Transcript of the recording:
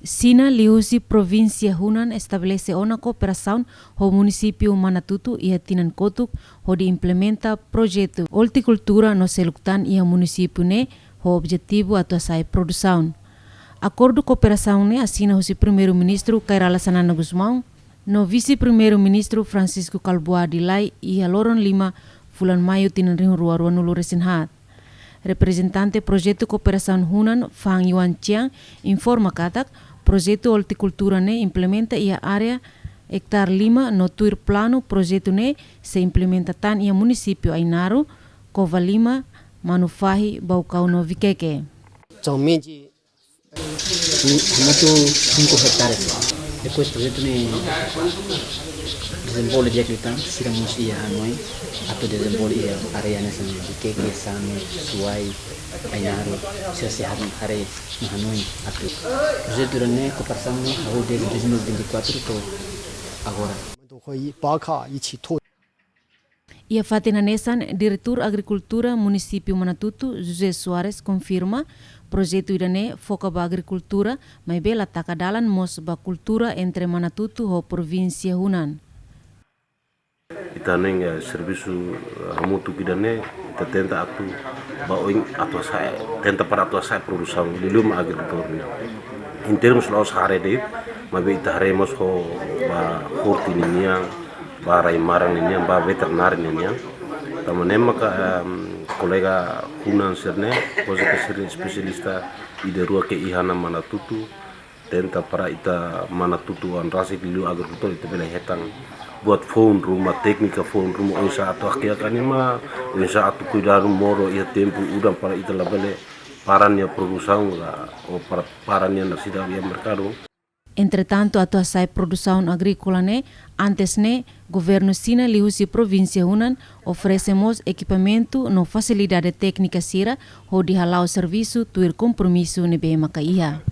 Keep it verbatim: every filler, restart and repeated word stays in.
Xina liuhusi provínsia Hunan estabelese ona kooperasaun ho munisípiu Manatutu iha tinan kotuk hodi implementa projetu oltikultura no seluk tan iha munisípiu ne'e ho objetivu atu hasa'e produsaun. Akordu kooperasaun ne'e asina husi Primeiru-Ministru Kay Rala Xanana Gusmão no Vise-Primeiru-Ministru Francisco Kalbuadi Lay iha loron lima fulan Maiu tinan rihun rua ruanulu resin haat. Reprezentante projetu kooperasaun Hunan, Fang Yuan Chiang, informa katak projetu oltikultura ne'e implementa iha área ektare lima no tuir planu projetu ne'e sei implementa tan iha munisípiu Ainaro, Covalima, Manufahi, Baucau no Viqueque. Atualmente, hamutuk cinco hectares. Depois projetu ne'e dezenvolve di'ak liután, sira mós iha hanoin atu dezenvolve iha área hanesan Viqueque, Same, Suai, Ainaro, sira sei haree no hanoin atu. Projetu ne'e kooperasaun ne'e hahú desde dois mil e vinte e quatro to'o agora. 我们都会把卡一起拓 Iha fatin hanesan, Diretór Agrikultura Munisípiu Manatutu, José Soares, konfirma, projetu ida-ne'e foka ba agrikultura, maibé la taka dalan mós ba kultura entre Manatutu ho provínsia Hunan. Ita-nia, eh, servisu, eh, hamutuk ida-ne'e, ita tenta atu ba oin atu hasa'e, tenta para atu hasa'e produsaun, liuliu mak agrikultór nian. Em termus la'ós haree de'it, maibé ita haree mós ho ba horti ninian, ba rai-maran ninian, ba veterináriu ninian. Tanba ne'e maka, em, kolega Hunan sira-ne'e, depois ke sira espesialista ida rua ke iha ona Manatutu, tenta para ita Manatutu an rasik liu agrikultór ita bele hetan buat foun ruma, téknika foun ruma, oinsá atu hakiak anima, oinsá atu kuidadu modo iha tempu udan para ita labele para nia produsaun ka, ou para, para nia nasida iha merkadu. Entretantu, atu hasa'e produsaun agríkola ne'e, antes ne'e, governu Xina liuhusi provínsia Hunan oferese mós ekipamentu no fasilidade téknika sira hodi hala'o servisu tuir kompromisu ne'ebé maka iha.